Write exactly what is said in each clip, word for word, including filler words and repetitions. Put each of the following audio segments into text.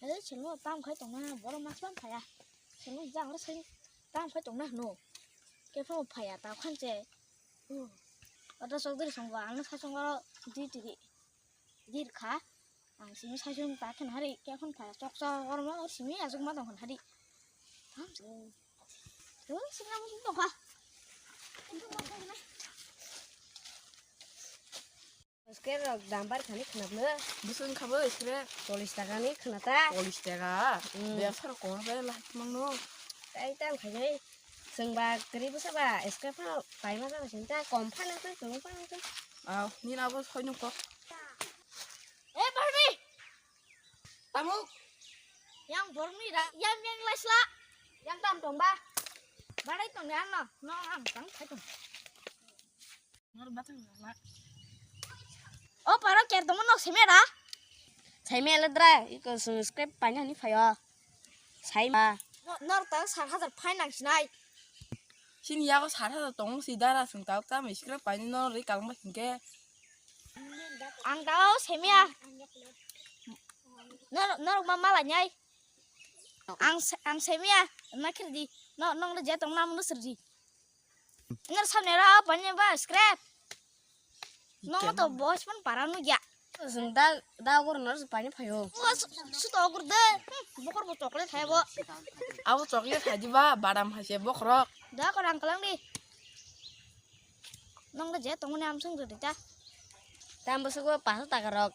Hei, chwngno tam khai tongna, borok mas man phaya. Chwngno jang le sai tam khai tongna hwno. Khe phano phaya, ta khan che. Oto sokdiri songbo, ang no sasong oro dui tiri dir kha. Ang simi sasong ta khen hari, khe phano phaya, chok chok oro ma, oro simi asuk ma tong khan hari. Tam se. Tong sing na tong kha. Scrap rok dam bar khani khwnaplo. Bwswk wngkha bo scrap? Chollish taka ni khwnata. Chollish taka? Hmm. Bebsa rok kwbangma bai lai mangno. Tai tam khainai. Chwng ba kwrwi bwsa ba scrap phano paima jaba sini ta kom phano tei kwbang phano tei. Aw, nini abo soi nung kok. Eh, Barbie! Tamo? Yang borokni ra, yang, yang laisla. Yang tam tong ba? Barai tong ya no, no ang tang khai tong. Nor batang la. O paro ker tongmo nok semera. Saime ledra, iko subscribe paina ni phayo. Saima. No, nor ta sat hajar fine nang sinai. Sini yago sat hajar tong si dara sung tau ta mi scrap paini no ri kalang ba singke. Ang tao semia. Nor, nor ma mala nyai. Ang se-, ang semia. Na khirdi. No, nong le je tong nam no sirdi. Nor samne ra pani ba scrap. Nong to boss pon para nu ya. Sung da, da gor nor pani phayo. Boss, su to gor de. Hmm, bokor bo chocolate hai bo. Abo chocolate hai di ba, badam hai se bokrok. Da ko rang kalang di. Nong le je tong ne am sung de ta. Tam bo su go paso taka rok.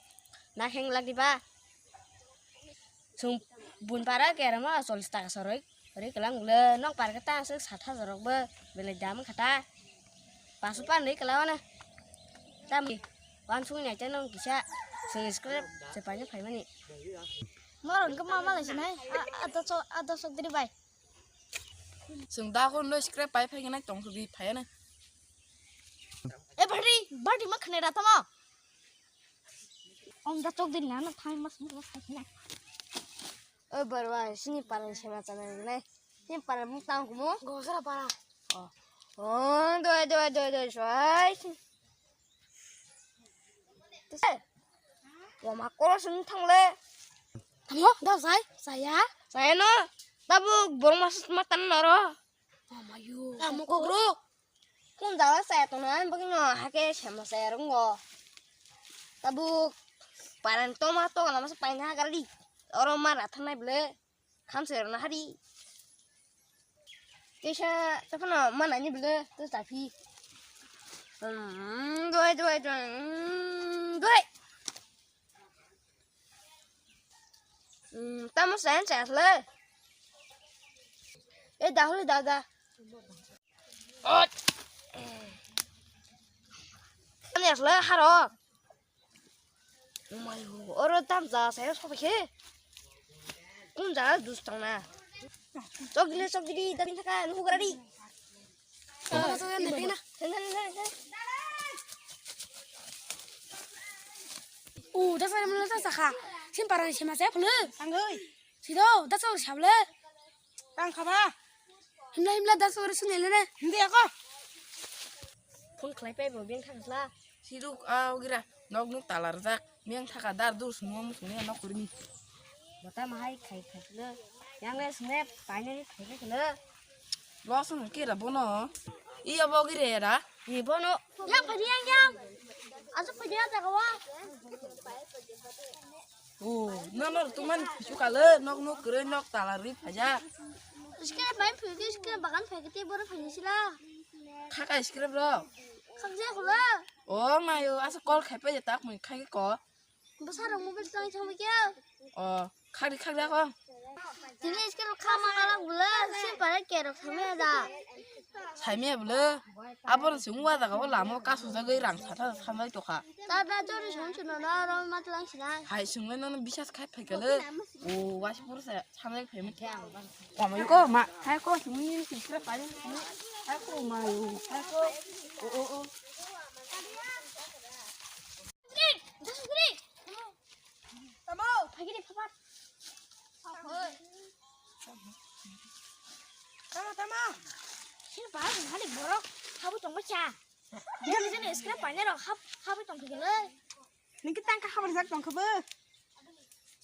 Na kheng lak di ba. Sung bun para kerama chollish taka soroi. Ri kelang le nok par ke ta aswk sat hajar rok bo belai dam kha ta. Paso pan ri kelang na. Tam wan sung nai ta nong kisa sung scrap se paina phaimani. Mor ang kama mala sinai. A, a, to so, a, to sok diri bai. Sung da ko no scrap pai phai nai tong so bi phai na. E bari, bari ma khne ra tamo. Om da chok din na na thai mas mas mas na. O barwa sini paran sema chana nai. Sini paran mung tang kumo. Gosra para. Oh. Oh, doi doi doi doi swai. Tese. Wama koro sini thangle. Tamo da sai, saya. Saya no. Tabuk borong mas matan noro. Amayo. Tamo kokro. Kun jala saya tona, bagino hake sama saya rungo. Tabuk paran toma to lama sa paina gardi. Oro mara thanai ble. Kham se rona hari. Kesa tapano mana ni ble to tapi. Hmm, doi doi doi. Hmm, doi. Hmm, tamo sen sen le. E dahuli dada. Ot. Ani asle haro. Umai ho, oro tam ja saya sobe khe. Kun ja dus tang na. Chok dile chok dili da bin thaka nu gura di. Chok dili chok dili na. Ten ten ten ten. U da sare mun da sakha. Sim parang sima saya pulu. Angoi. Sido, da sor sable. Tang khaba. Himla himla da sor sung ele ne. Hindi ako. Phone khlai pai bo beng thang khla. Siduk a ogira nok nuk tala rwjak. Meng thaka dar dur sung mo sung ya nok kurmi. Bota mahai khai khai le. Yang le sung le paine khai khai le. Lo sung ke ra bono. I obo ogira era. I bono. Yang phadi yang yang. Asu phadi yang jaga wa. O, no, no, tuman sukale, nok, nok, kere, nok, tala, ri, phaja. Iskre bai phege, iskre bagan phege, te boro phege sila. Khaka iskre bro. Khakje khula. O, mayo, asa call khai pa tak mui khai ko. Basa rong mobile tang chang kya. O, khari khari ko. Tini iskre khama kala bula, si para kero khame da. Saime bula. Abor sung wa daga o lamo kasu jagoi rang sata sanai tokha. Ta da jori song sino na ro matlang sinai. Hai sung no no bisas khai phaikale. O wasi pur sa sanai phai mi. Ko ma ko ma hai ko sung ni sisra pai. Hai ko ma yo. Hai ko. O o o. Tamo. Phaikini phapat. Tamo, tamo. Sini bahar ni hari borok habu tongba cha. Dia ni sini scrap paine rok hab habu tong khe le. Ningki tangka habar jak tong khe bo.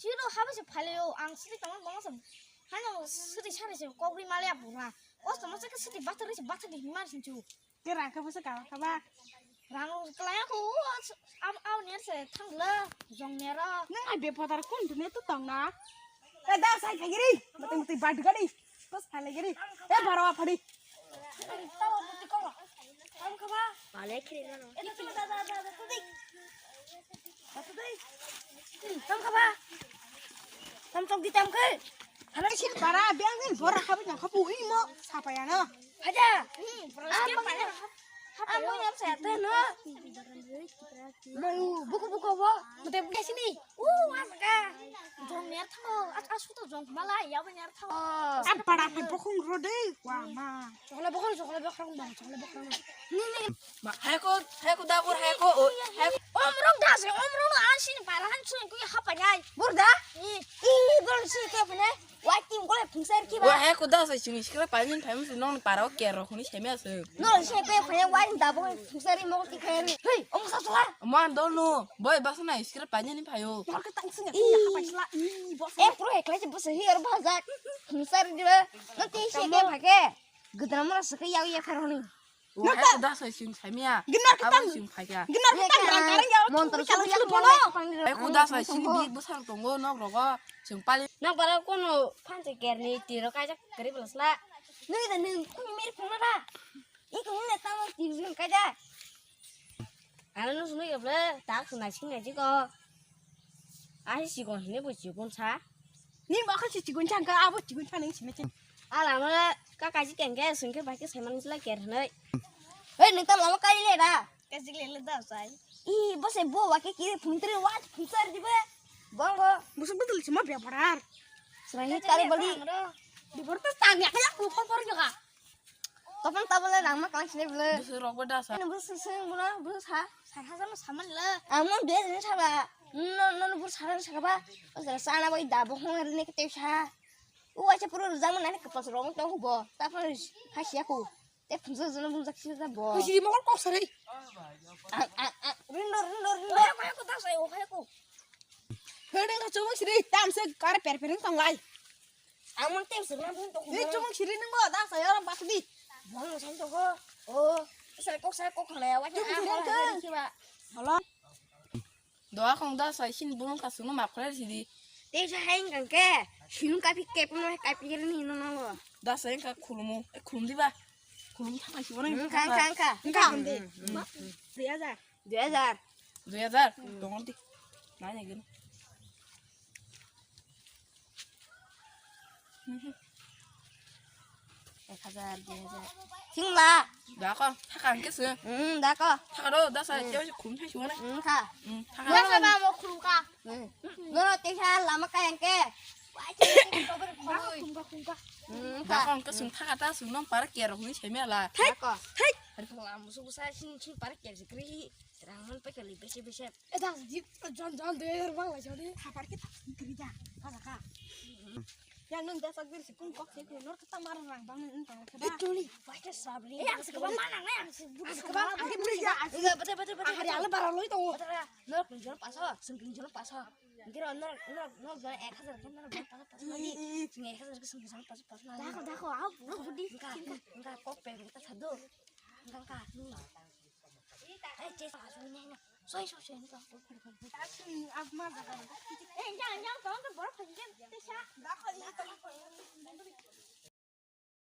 Tiro haba se phalio, ang sidi tamo bangsa. Hano sidi sari se kogri male apura. Os tamo se sidi bathar se bathar di himar sinchu. Ke rang khe bwswk kama kha ba? Rang klaya ko, o, am, au ner se thangla, jong nero. Nang ai bepodar kun dunia tu tong na? Eh, da sai khai giri. Mati mati bat gari. Bas khai giri. Eh, baro phadi. Tamo tu ti ko. Am kha ba? Pale khiri na no. Eh, tu da, da, da, da, tu di. Tam kha ba? Tam chok di tam khe. Hala sin para biang ni bora kha ba kha bu i mo sapaya no. Haja. Am mo yam sa te no. Buku buku bo. Mate buku sini. U wa ka. Jong ner tho. As as to jong mala ya ba ner tho. Am para kha bokhung ro de. Wa ma. Chokla bokhung chokla bokhung bang chokla bokhung. Ni ni. Ma, hai ko, hai ko da bor, hai ko, o, hai ko. Om rong da se, om rong da, an sin para han sun ku hapa nyai. Bor da? I. I, bor si ke pene. Wai tim ko le phungsar ki ba. Wa hai ko da se sini sikra pa yin phai mu non para o ke ro khuni semi asu. No se ke pene wai da bo phungsar mo ki khai ni. Hei, om sa sa. Man do no, boy bas na sikra pa yin phai o. Mor ke tang sing ya hapa sla. I, bor. Em pro ekla se bos hi ar ba jak. Phungsar di ba. No ti se ke phai ke. Gudra mora se ke yau ya phar honi. Wahai kuda sai sing saimia. Ginar kitan. Abo sing phaikya. Ginar kitan rang karang ya. Montor suri yang bono. Hai kuda sai sing bi bwsang tongo nok rogo. Sing pali. Nok bara kono phanse kerni tiro kaijak kari blasla. Nui da nui kumi mir phunara. Iko nui tamo tiro kaijak. Ano no sunu ya ble tak sunai sing aji ko. Ahi sikon hini bo sikon sa. Ni ma kha si sikon chang ka abo sikon sa ning sime chang. Ala ma ka kaji keng ke sung ke ba ke sai man sila ker hanai. Hei nung tam lama kai le da. Kaji le le da sai. I bo se bo wa ke ki phung tre wa phung sar di be. Bongo. Musu betul sima be parar. Selain kali bali. Di bor tas tang ya kaya ko por por juga. Topon tabole rang ma klang sini bele. Busu rok bo da sa. Ini busu sini bula busu sa. Sar hajar no saman le. Amo dua jenis saba. No no no busu sar saba. O sar sana bai da bo hong ri ne kete sa. U acha puru rujang mana ni kapas rong tong bo. Tapon hasi aku. Te phunsa jana phunsa kisi da bo. Siri mokol kok sari. Ang ang ang. Rindo rindo rindo. Oya oya ko da sa oya ko. Herdeng ka chuma siri tam se kar per per tong lai. Amon tem sirna bun to. Ni chumung siri nung bo da sa yoro bakdi. Bang mo san to ko. O, sai kok sai kok khana ya wa. Chumung siri ang khe. Halo. Doa khong da sai sin bulung ka sunu map khare sidi. Te sa hain kan ke. Sinung kapi ke pun kapi ni no no. Da sai ka khulumu. E khulum di ba. Khulum tha si wona. Kan kan ka. Kan. Dua hajar. Dua hajar. Dua hajar. Dong di. Nanya gini. Ek hajar, dui hajar. Singla. Da ko, thaka hingke se. Hmm, da ko. Thaka do, da sa, hmm. Kya khum thai suwa na. Hmm, kha. Hmm, thaka. Da sa ba mo khum kha. Hmm. No, no, te sa lama ka yang ke. Wai, te, te, te, te, te, te. Hmm, da kha. Ko hingke sung thaka ta sung nong para ker huni se me la. Da ko. Thai. Hari ko am su sa sing sing para ker se kri. Rang man pa kali bese bese. Eh, das di, jon, jon, dua hajar bang lai jodi. Thapar ke tak kiri da, pa ka. Yang nung das agir sikun kok sikun nor kita mar rang bang nung tang. Eh, tuli, pakai sabli. Eh, yang sekeban mana, yang sekeban. Sekeban, aku beri ya. Enggak, betul, betul, betul. Ah, hari ala barang lo itu. Betul ya. Nor pinjol paso, sing pinjol paso. Kira nor, nor, nor jual ek hajar kan, nor jual paso, paso lagi. Sing ek hajar ke sing jual paso, paso lagi. Dako, dako, aku budi. Enggak, enggak, kok pe, kita satu. Enggak, enggak, enggak.